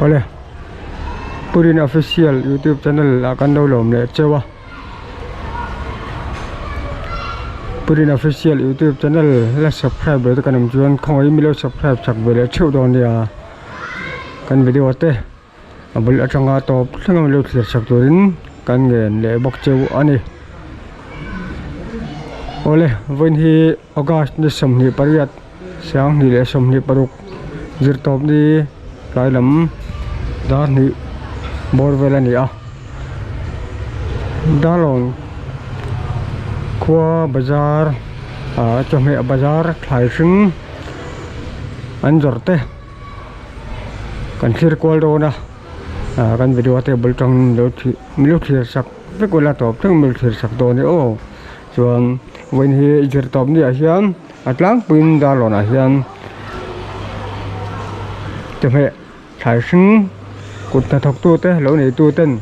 Awle Purin official youtube channel ah kan lo lawm leh cheu a Purin official youtube channel la subscribe lo te kan awm chuan khawngaih in milo subscribe chak ve leh theuh dawn nia kan video te a bul atanga tawp thleng a milo thlir chak turin kan ngen leh bawk cheu a ni awle vawiin hi August ni 28. 28 leh 26 zirtawp ni tlai lam dar hnih bawr vel a ni a Darlawn khua bazar ah chawhmeh bazar thlai hring an zawrh te kan thlir kual dawn a ah kan video te bul tang min lo thlir sak vek ula tawp thleng min lo thlir sak dawn e aw chuan vawiin hi zirtawp ni ah hian. A tlangpuiin Darlawnah hian chawhmeh thlai hring kut hnathawktute lo neituten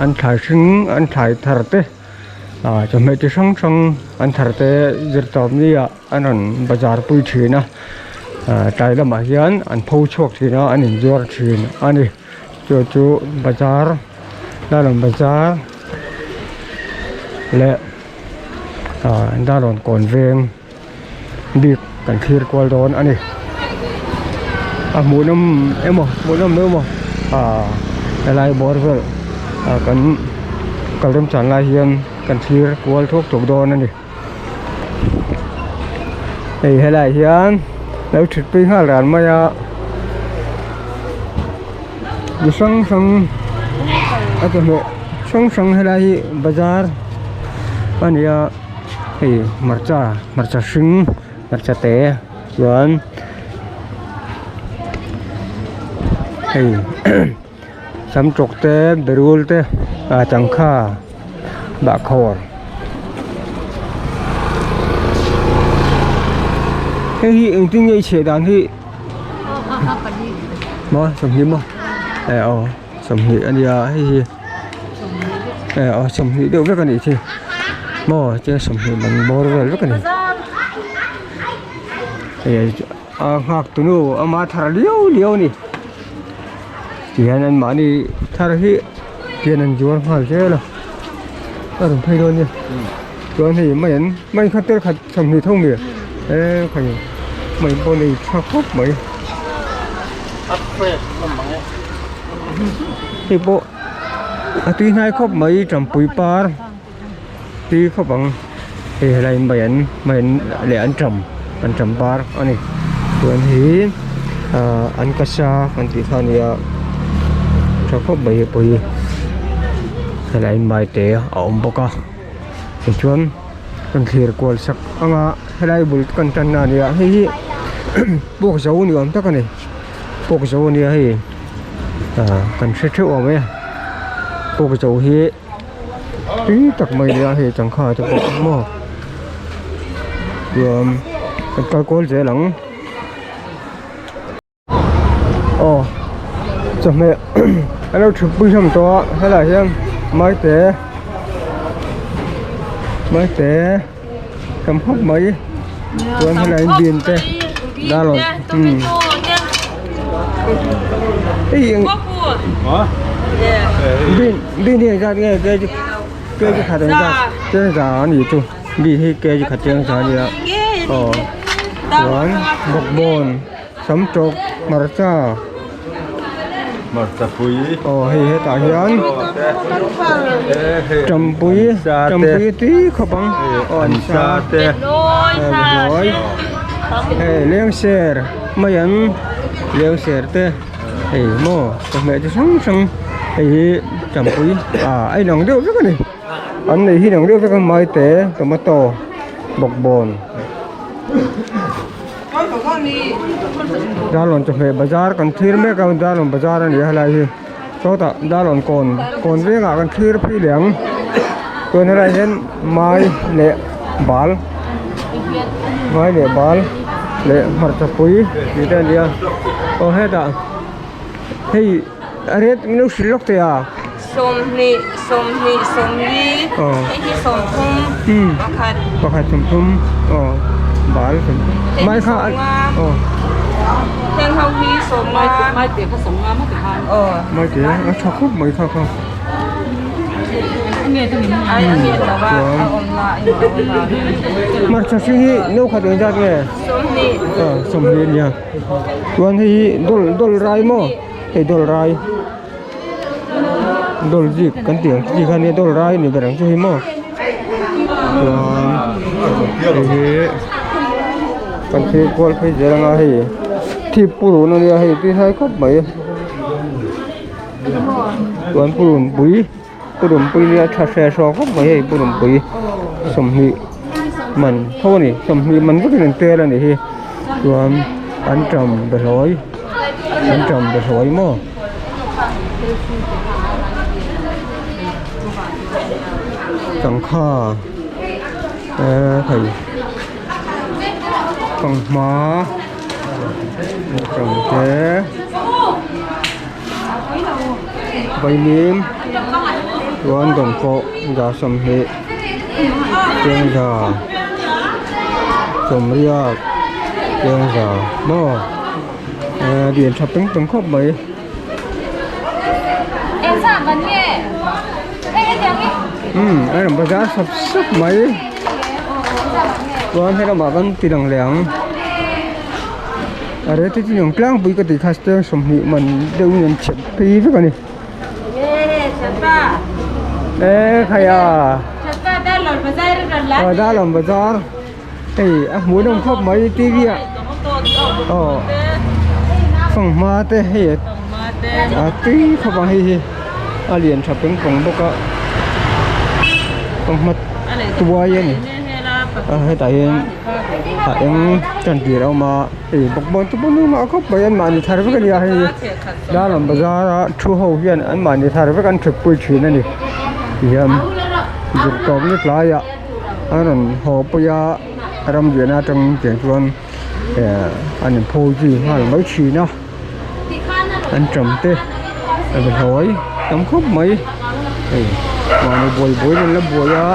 an thlai hring an thlai thar te ah chawhmeh chi hrang hrang an thar te zir tawp ni ah an rawn bazar pui thin a ah tlai lamah hian an pho chhuak thin a an inzuar thin a ni chu chu bazar Darlawn bazar leh. Ah Darlawn kawn veng bik kan thlir kual dawn a ni a hmuhnawm emaw hmuhnawm lo emaw ah helai bawr vel ah kan kal remchan lai hian kan thlir kual thuak thuak dawn a ni hei helai hian lo thut pui nghal ran mai a mi hrang hrang a chawhmeh hrang hrang helai hi bazar a ni a hei hmarcha hmarcha hring hmarcha te chuan hei samtawk te berul te ah changkha bahkhawr hei hi engtin nge i chhiah dan hi. Maw 20 maw eh aw 20 a nia hei hi eh aw 20 deuh vek a nih khi maw chuan 20 man bawr vel vek a ni hei a nghak tunu ama thar liau liau a ni tihian an mahni thar hi tihian an zuar nghal zel a a rawn phei dawn nia chuan hei mai an mai kha tel khat 20 tho mi e khai. Mai pawh nei tha khawp mai. Hei pawh a tui hnai khawp mai tampui par tui khawp ang hei helai mai an mai an leh an tam an tam par a ni chuan hi ah an kasa kan tih kha a nia tha khawp mai hei pawh hi helai mai te a awm bawk a tichuan. Kan thlir kual sak anga helai bul kan tan na ania hei hi pawk zo ni awm tak ani pawk zo ania hei ah kan hre theuh awm e pawk zo hi tui tak mai ania hei changkha te pawh maw chuan kan kal kual zel ang. Aw chawhmeh an lo thut pui hlawm tawh a helaiah hian maite maite tam khawp mai chuan helaiah hian bean te dalawn umm hei eng bean bean hi engzat nge kg kg khat engzat cheng za a nih chu bean hi kg khat cheng za a nia aw chuan bawkbawn. Samtawk hmarcha Hmarcha pui aw hei hetah hian tampui tampui tui khawp ang aw an sa te behlawi hei lengser mai an lengser te hei maw chawhmeh chi hrang hrang hei hi tampui ah a inang deuh vek a ni an nei hi inang deuh vek a maite tomato bawkbawn. Darlawn chawhmeh bazar kan thlir mek a Darlawn bazar a ni a helai hi sawtah Darlawn kawn kawn vengah kan thlir phei leh ang chuan helaiah hian mai leh bal mai leh bal leh hmarcha pui tih te a ni a aw hetah hei a rate min lo hrilh lawk thei a. 20 20 40 hei hi 30 pakhat pakhat 30 aw bal 30 mai kha aw. Heng ho hi 50. Maite kha 50 maw ti khan. Aw. Maite a tha khawp mai kha kha. Ai a nge lo a a awm na a in awm a. Hmarcha hring hi no khat eng zat nge? 20. Aw 20 ania. Chuan hei hi dawl dawl rai maw? Hei dawl rai. Dawl zik kan tih ang chi kha nia dawl rai ni ber ang chu hei maw? Chuan hei hi kan thil kual phei zel anga hei thip purun ania hei tui hnai khawp mai. Chuan purun pui purun pui nia tha hre hraw khawp mai hei purun pui 20 man tho ani 20 man vekin an tel ani hi chuan anṭam behlawi anṭam behlawi maw. Changkha eee hei fanghma anṭam te Vaimim chuan dawnfawh za 20 cheng za sawmriat cheng za maw ehh lian tha peng peng khawp mai. Umm a rawn bazar sap sap mai chuan helamah kan ti lang leh ang. A rate chu nuam tlangpui ka tih kha steng 20 man deuh in an chep phei vek a ni. E khai a aw Darlawn bazar hei a hmuh nawm khawp mai tv ah aw fanghma te hei a tui khawp ang hei hi a lian tha peng pawng bawk a fanghma tuai a ni a hetah hian. A eng tan tir a awm a hei bawkbawn te pawh a khawp mai anmahni thar vek a nia hei Darlawn bazar a thu ho hian anmahni thar vek an thut pui thin a ni tihian zuk tawp ni tlaiah an rawn haw pui a ramriahna atang tiang chuan eh an inpho zui nghal mai thin a an tam te a behlawi tam khawp mai hei mahni buai buai in an la buai a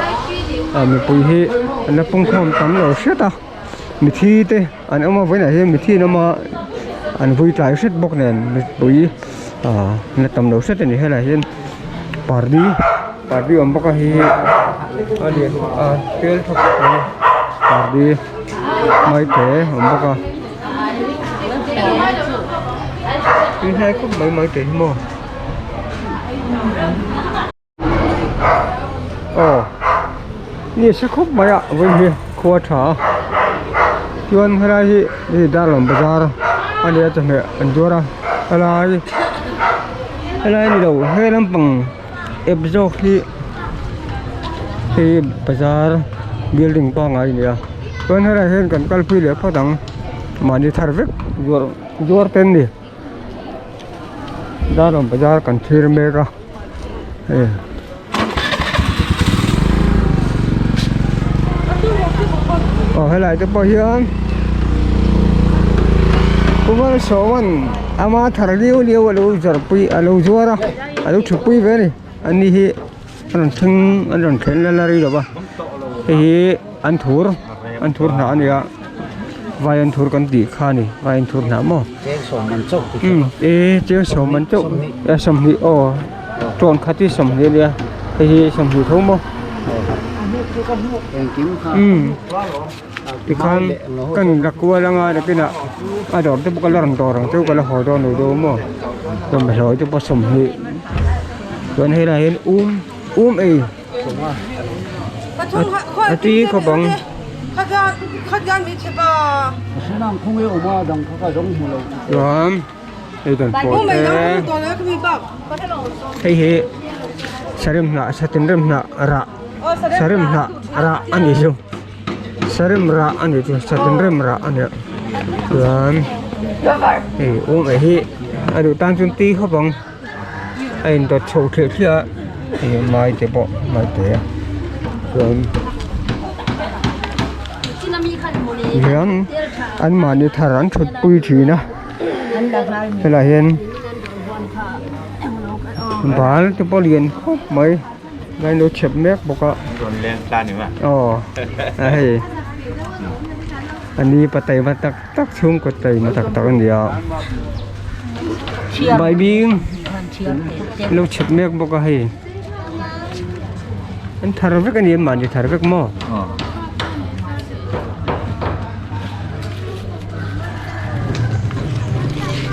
ah mipui hi an la pungkhawm tam lo hret a mithi te an awm a vawiinah hian mithi an awm a an vui tlai hret bawk nen mipui ah an la tam lo hret a ni helaiah hian pardi pardi awm bawk a hei hi a lian a fel tha khawp mai pardi maite awm bawk a. Tui hnai khawp mai mai te hi maw aw ni se khawp mai a vawi hi khua tha a chuan helai hi hei Darlawn bazar a nia chawhmeh an zuar a helai helai ni lo he lampang ep zawk hi hei bazar building pangngai a ni a chuan helaiah hian kan kal pui leh phawt ang mahni thar vek zuar zuar te an ni Darlawn bazar kan thlir mek a hei. Aw helai te pawh hian Pu Malsawma'n ama thar liau liau a lo zawrhpui a lo zuar a a lo thutpui ve a ni ani hi a rawn thleng an rawn thlen la la rei lo va hei hi an thur an thur hnah a ni a vai an thur kan tih kha a ni vai an thur hnah maw umm e cheng sawm an chauh a 20 aw. Tawn khat hi 20 a nia hei hi 20 tho maw umm tikhan kan la kual anga nakinah a dawr te pawh ka la rawn dawr ang cheu ka la haw dawn lo deuh maw chawhmeh te pawh 20 chuan helaiah hian um um ei a tui khawp ang. Chuan. Hei dan pawh te hei hi sarem hnah satin rem hnah rah sarem hnah rah a nih chu sarem rah a nih chu satin rem rah a nia chuan hei awm eh hi a duh tan chuan tui khawp ang a indawt chho thliah thliah a hei mai te pawh mai te chuan tihian anmahni thar an thut pui thin a. Helaiah hian bal te pawh lian khawp mai lai an lo chhep mek bawk a aw a hei. Ani pa taima tak tak chhungkaw taima tak tak a ni a baibing lo chhep mek bawk a hei an thar vek a ni mahni thar vek maw.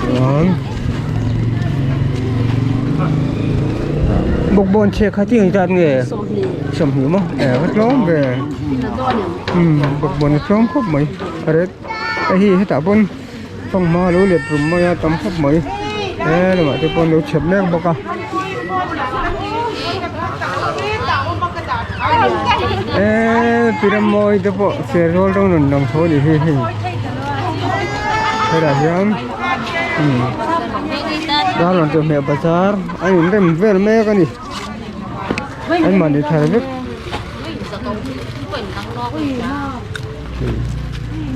Chuan bawkbawn chhe kha ti engzat nge sawmhnih maw eh a tlawm ve umm bawkbawn a tlawm khawp mai a ret hei hi hetah pawn fanghma a lo let rum mai a tam khawp mai he lamah te pawh an lo chhep mek bawk a eee pirammawi te pawh serzawl rawng rawn lang tho a ni hi hei hetah hian umm darlawn chawhmeh bazar a inrem vel mek a ni anmahni thar vek.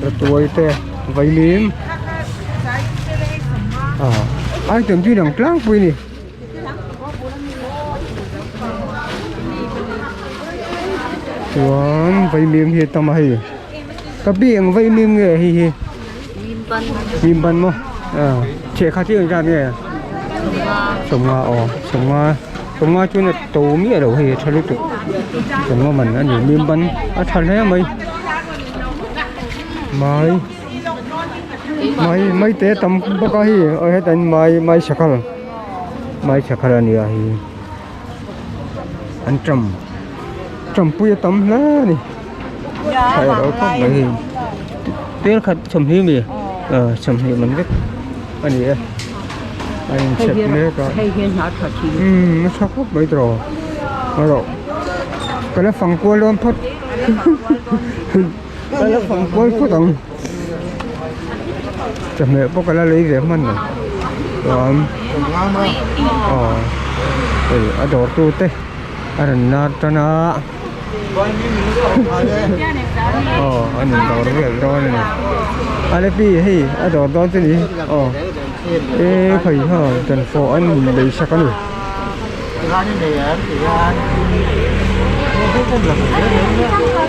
Ratuai te vailim ah item chu inang tlangpui a ni. Chuan vaimim hi a tam a hei ka pi eng vaimim nge hei hi mim ban maw ah chheh khat hi engzat nge sawmnga aw sawmnga sawmnga chuan a to miah lo hei a tha lutuk sawmnga man a ni mim ban a tha hle mai mai mai mai te a tam bawk a hei aw hetah hian mai mai sakhal mai sakhal a nia hei an ṭam ṭampui a tam hle a ni tha erawh khawp mai hei tel khat sawmhnih mi ah sawmhnih man vek a ni e a inchhep mek a umm a tha khawp mai tawh erawh ka la fang kual dawn phawt ka la fang kual phawt ang chawhmeh pawh ka la lei ve hman lo chuan aw hei a dawr tu te a rawn lar tan a aw a ni dawr vel dawn a ni a le pi hei a dawr dawn chu ni aw e khawi ha dawnfawh an lei sak a ni.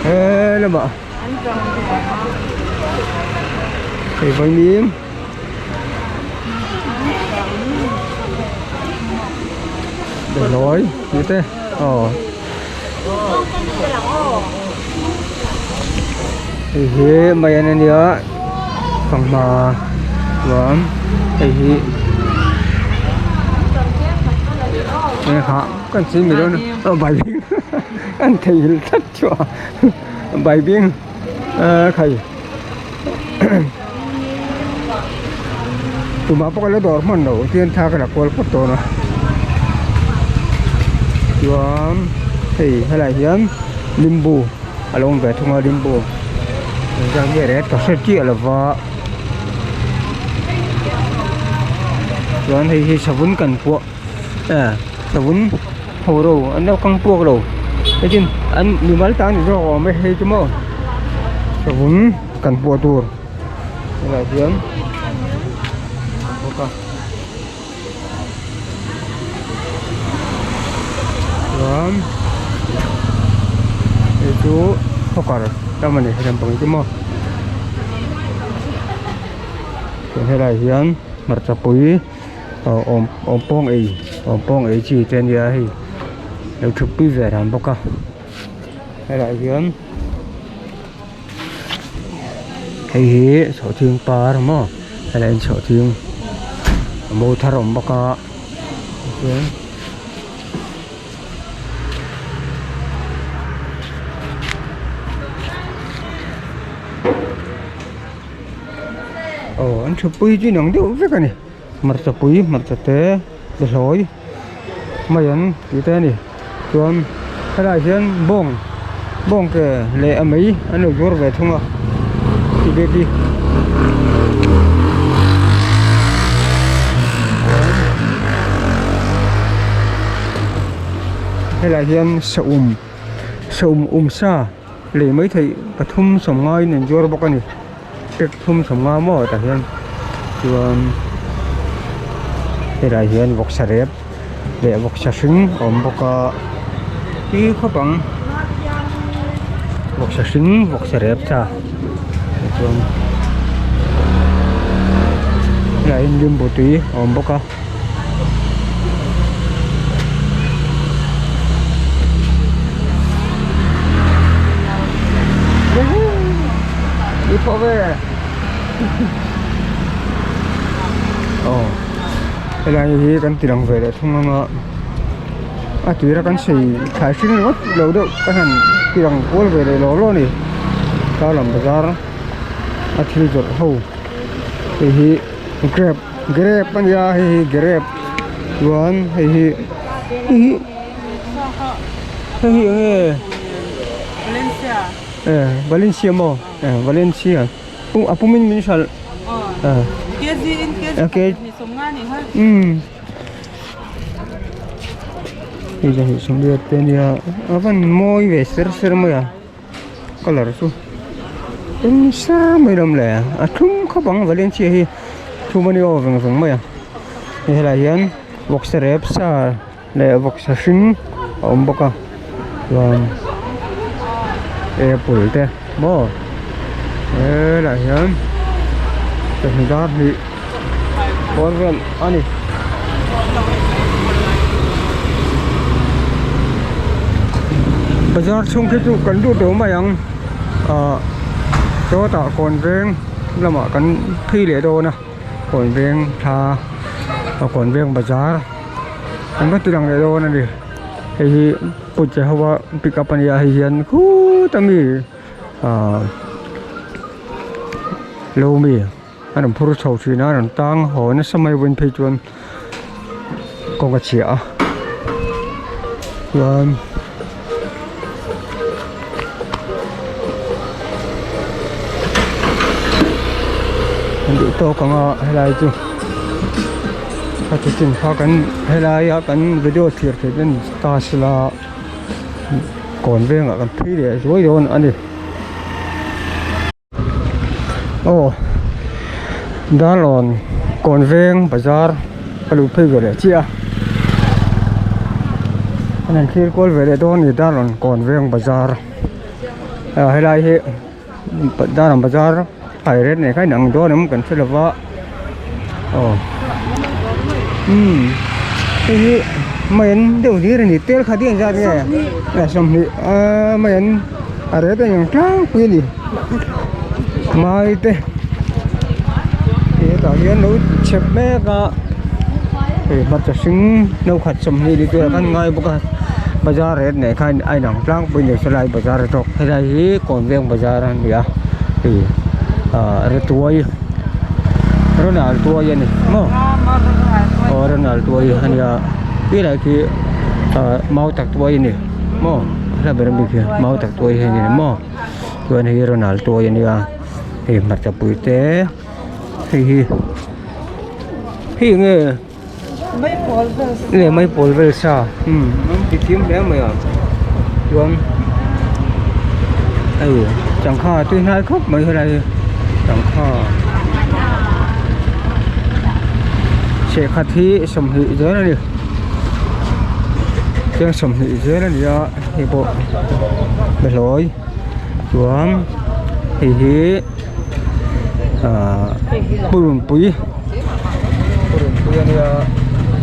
He lamah hei vaimim behlawi tih te aw hei hi maian a nia fanghma chuan hei hi eng hah kan chim mai dawn a aw baibing an theihnghilh tlat chu a baibing a khai tumah pawh ka la dawr hman lo tihian thla ka la kual phawt dawn a chuan hei helaiah hian limbu a lo awm ve thung a limbu engzat nge rek ka hre chiah lo va chuan hei hi savun kan puah eh savun ho ro an lo kang puak lo hei an mimal tan ni zawk awm e hei chu maw savun kan puah tur helaiah hian a awm bawk a chuan hei chu hawker lam a ni lampang chu maw chuan helaiah hian hmarcha pui. Awm awm pawng ei awm pawng ei chi te ania hei lo thut pui ve ran bawk a helaiah hian hei hi sawhthing par maw helaiah hian sawhthing a mawi thar a awm bawk a tichuan. Aw an thutpui chu inang deuh vek a ni hmarcha pui hmarcha te behlawi mai an tih te a ni chuan helaiah hian bawng bawng ke leh a mei an lo zuar ve thung a ti ve khi. Helaiah hian saum saum um sa. Lei mai theih pathum sawmnga in an zuar bawk a ni pack thum sawmnga maw tah hian chuan helaiah hian vawksa rep leh vawksa hring a awm bawk a tui khawp ang vawksa hring vawksa rep cha. Tichuan helaiah hian limbu tui a awm bawk a. Aw helai hi kan ti lang ve leh thung anga a tira kan sei thlai hring ringawt lo deuh ka han ti lang kual ve leh law law a ni tar lam bazar a thil zawrh ho hei hi grape grape a nia hei hi grape chuan hei hi hei hi hei hi eng nge valencia maw valencia. A pumin min hralh. Kg in kg Okay. ni sawmnga ni ha. Hei chu hei sawmriat te ania a van mawi ve ser ser mai a colour chu eng ser mai lam le a thlum khawp ang Valencia hi thlum a ni aw veng veng mai a hei helai hian vawksa rep sa leh vawksa hring a awm bawk a chuan apple te maw helaiah hian chawhnu dar hnih bawr vel a ni. Bazar chhung khi chu kan lut lo mai ang ah sawtah kawn veng lamah kan phei leh dawn a kawn veng thla kawn veng bazar. An va ti lang leh dawn a ni hei hi kut che ho a pick up a nia hei hian khut ami ahh lo mi a rawn phur chho thin a a rawn tang haw nasa mai vawiin phei chuan kawng a chhia a chuan. An duh tawk ang a helai chu a chu chin kha kan helaia kan video thlir theih te ni ta sela kawn vengah kan phei leh zuai dawn a ni. Aw Darlawn kawn veng bazar ka luh phei ve leh chiah a an han thlir kual ve leh dawn a ni Darlawn kawn veng bazar ah helai hi Darlawn bazar phai ret nei kha a inang dawn em kan hre lova aw umm hei hi mai an deuh hlir a ni tel khat hi engzat nge sawmhnih aaa mai an. A ret a inang tlangpui a ni mai te hetah hian lo chep mek a hei hmarcha hring no khat 20 ni tur ah khan ngai bawk a bazar ret nen khan a inang tlangpui a ni sawlai bazar zawk helai hi kawnveng bazar a ni a hei ah retuai rawn al tuai a ni maw aw rawn al tuai a nia helai khi ah mau tak tuai a ni. Maw hla ber bik hi mau tak tuai hi a ni maw chuan hei hi ronald tuai a nia hei hmarcha pui te hei hi hei eng nge nge maipawl vel sa umm an ti thiam hle mai a chuan hei sangha tui hnai khawp mai helai hi sangha chhehkhat hi 20 zel a ni. Chiang 20 zel a ni a hei pawh behlawi chuan hei hi ahh purunpui purunpui a nia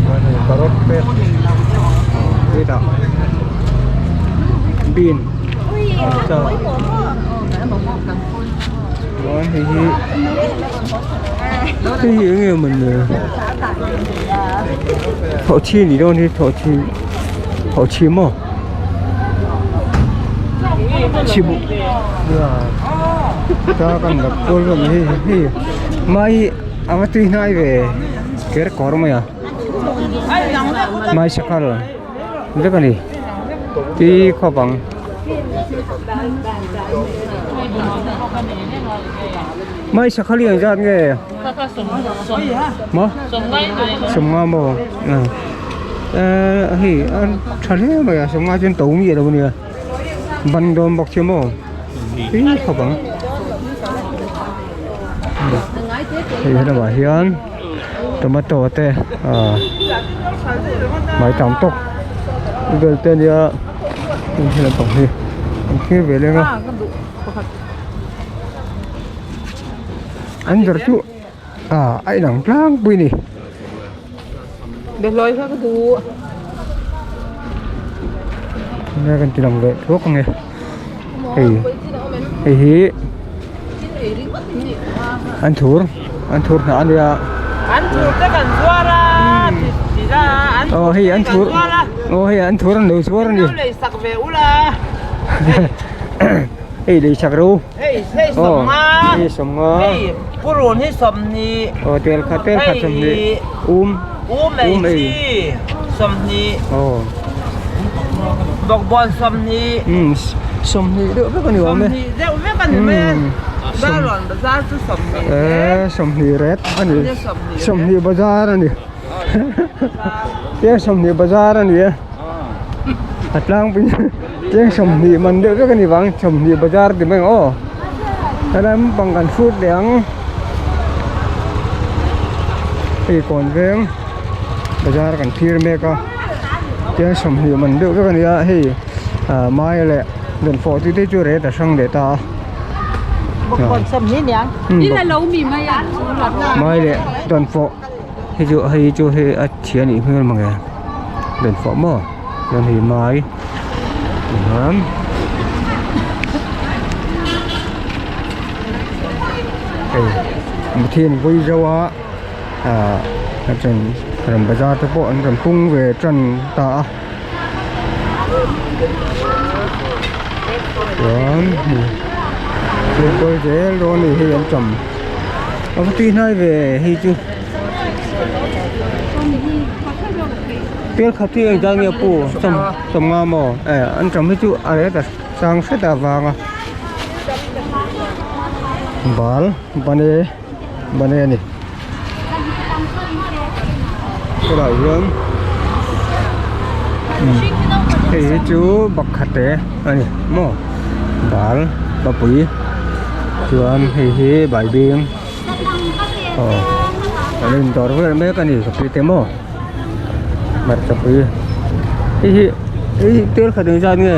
chuan hei carrot te hetah bean chuan hei hi hei hi eng nge mawni. Thawhchhi ni dawn hi thawhchhi thawhchhi maw chhibuh ta kan dap kual vel hi hei mai a va tui hnai ve ker kawr mai a mai sakal vek a ni tui khawp ang. Mai sakal hi engzat nge? Maw? Sawmnga maw? Ehh hei a tha hle mai a sawmnga chuan to miah lo ania ban dawn bawk che maw tui khawp ang hei helamah hian tomato te ah mai tam tawk vel te ania heng lampang hi an thlir ve leng a. An zawrh chu ah a inang tlangpui a ni. Behlawi kha ka duh. Enge kan ti lang leh thuak ange hei hei hi an thur an thur hnah a nia. An thur te kan zuar a ti la an aw hei an thur aw hei an thur an lo zuar a ni. Lo lei sak ve ula. Hei lei sak ro. Hei hei sawmnga. Hei sawmnga. Hei purun hi sawmhnih. Aw tel khat tel khat sawmhnih. Um. Um ei chi sawmhnih. Aw. Bawkbawn sawmhnih. Um sawmhnih deuh vek a ni awm e. Sawmhnih deuh vek a ni mai a. Darlawn bazar chu sawmhnih. Eh sawmhnih ret a ni. Sawmhnih bazar a ni. Chiang sawmhnih bazar a ni e. A tlangpui chiang sawmhnih man deuh vek a ni vang sawmhnih bazar ti mai ang aw. Helai naupang kan hrut leh ang. Hei kawn veng bazar kan thlir mek a. Chiang sawmhnih man deuh vek a ni a hei ah mai leh dawnfawh tih te chu ret a hrang leh ta a. Mai leh dawnfawh. Hei chu hei chu hei a chhia anih hmel mange rawn fawh maw chuan hei mai tihian hei mithian vawi zo a ah a then rawn bazar te pawh an rawn pung ve tan ta a chuan hei thil zel dawn a ni hei an tam a va tui hnai ve hei chu. Tel khat hi engzah nge pu sawm sawmnga maw eh an tam hi chu a reta sang hret avanga bal bane bane a ni helaiah hian hei hi chu bakkhate a ni maw bal bapui chuan hei hi baibing. Aw an in dawr vel mek a ni ka pi te maw hmarchapui hei hi hei hi tel khat engzat nge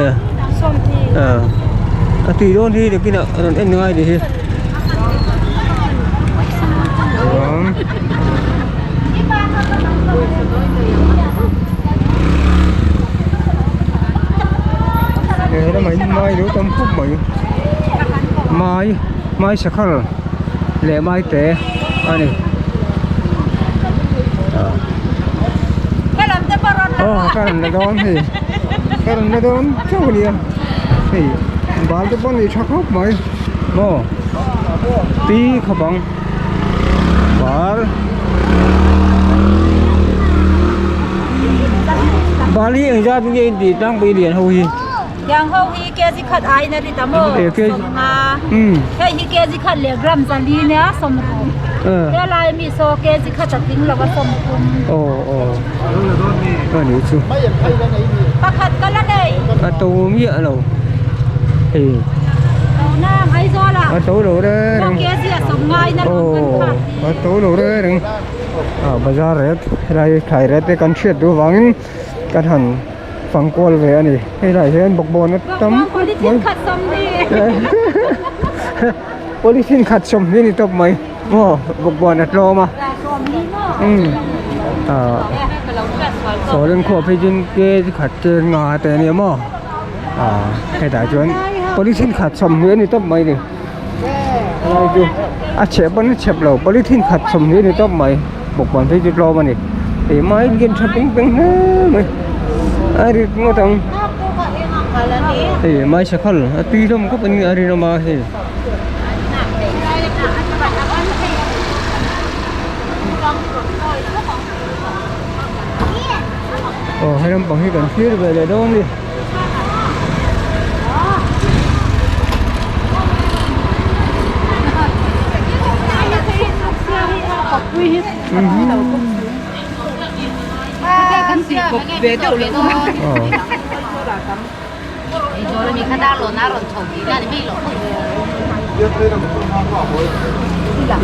ah a tui dawn hi nakinah a rawn en ngai ni hi chuan he lamah hian mai lo tam khawp mai mai mai sakhal. Leh mai te a ni aw ka rawn la dawn hei ka rawn la dawn chauh a nia hei bal te pawh a nei tha khawp mai maw pi khawp ang bal bal hi engzat nge intih tlangpui lian ho hi. Tiang ho hi kg khat aiin a rit a maw? Sawmnga. Hei hi kg khat leh gram zali nia sawmruk. Helai mi saw kg khat a tling lo a sawmthum. Aw aw. A nih chu. Pakhat ka la nei. A to miah lo. Hei. To nang Aizawl ah. A to lo reng reng. Kg a sawmnga in a rawn kan khat. A to lo reng reng. Ah bazar ret helai thlai ret te kan hriat duh vangin kan han. Fangkual ve a ni helaiah hian bawkbawn a tam khawp mai polythene khat sawmhnih a ni tawp mai maw bawkbawn a tlawm a umm ah sawleng khuah phei chuan ke chi khat te nga te a nia maw ah hetah chuan polythene khat sawmhnih a ni tawp mai a ni helai chu a chheh pawn a chhep lo polythene khat sawmhnih a ni tawp mai bawkbawn phei chu tlawm a ni. Ih mai hian tha peng peng hle mai a rit ngawt ang hei mai sakhal a tui hlawm khawp a ni a rinawm a hei aw he lampang hi kan thlir ve leh dawn a ni.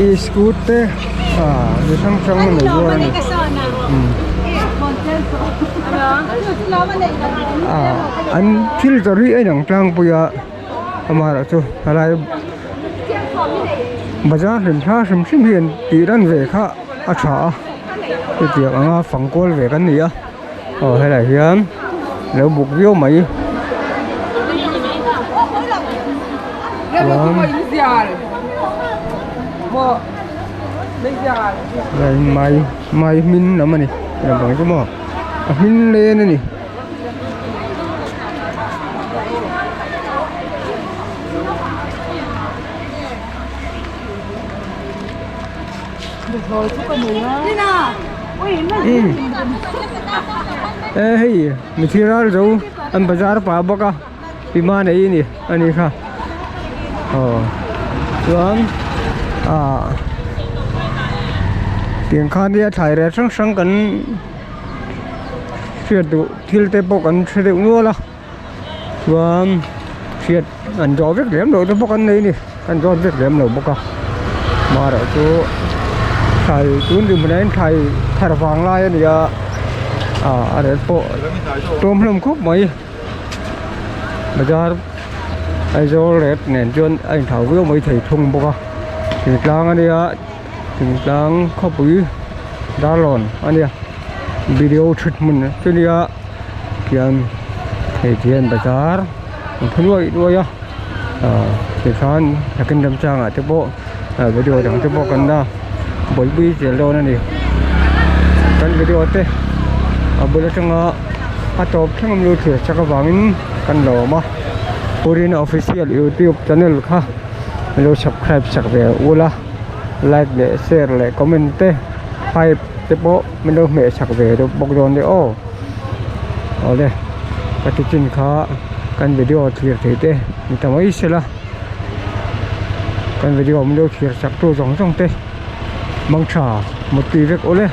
Ih scooter te ah chi hrang hrang a nei zuar a ni ah an thil zawrh hi a inang tlangpui a amaherawhchu helai. Bazar hlim thla hrim hrim hi an tih ran ve kha a tha a hetiang anga fang kual ve kan ni a aw helaiah hian lo buk viau mai chuan mai mai hmin lam a ni lampang chu maw a hmin len a ni. E hei mithi ral zo an bazar pah bawk a pima nei a ni a ni kha aw chuan ah tiang khan nia thlai reh hrang hrang kan hriat duh thil te pawh kan hre deuh nual a. Chuan hriat an zawh vek lem loh te bawk an nei a ni an zawt vek lem lo bawk a marawh chu thlai tun dinhmunah hian thlai thar vang lai a ni a ah a rel pawh tlawm hlawm khawp mai bazar Aizawl rate nen chuan a inthau viau mai thei thung bawk a thingtlang a nia thingtlang khawpui darlawn a nia video thut hmun chu nia. Khian hei hian bazar an phu nuai nuai a ah tikhan nakin remchangah te pawh ah video dang te pawh kan la buaipui zel dawn a ni kan video te a bul atanga a tawp thleng awm lut thlir chak avangin kan lawm a Purina official youtube channel kha lo subscribe sak ve ula like leh share leh comment te hype te pawh min lo hmeh sak ve deuh bawk dawn nia aw awle ka ti chin kha kan video thlir thei te ni ta mai sela kan video min lo thlir sak tu zawng zawng te mang tha mutpui vek awle.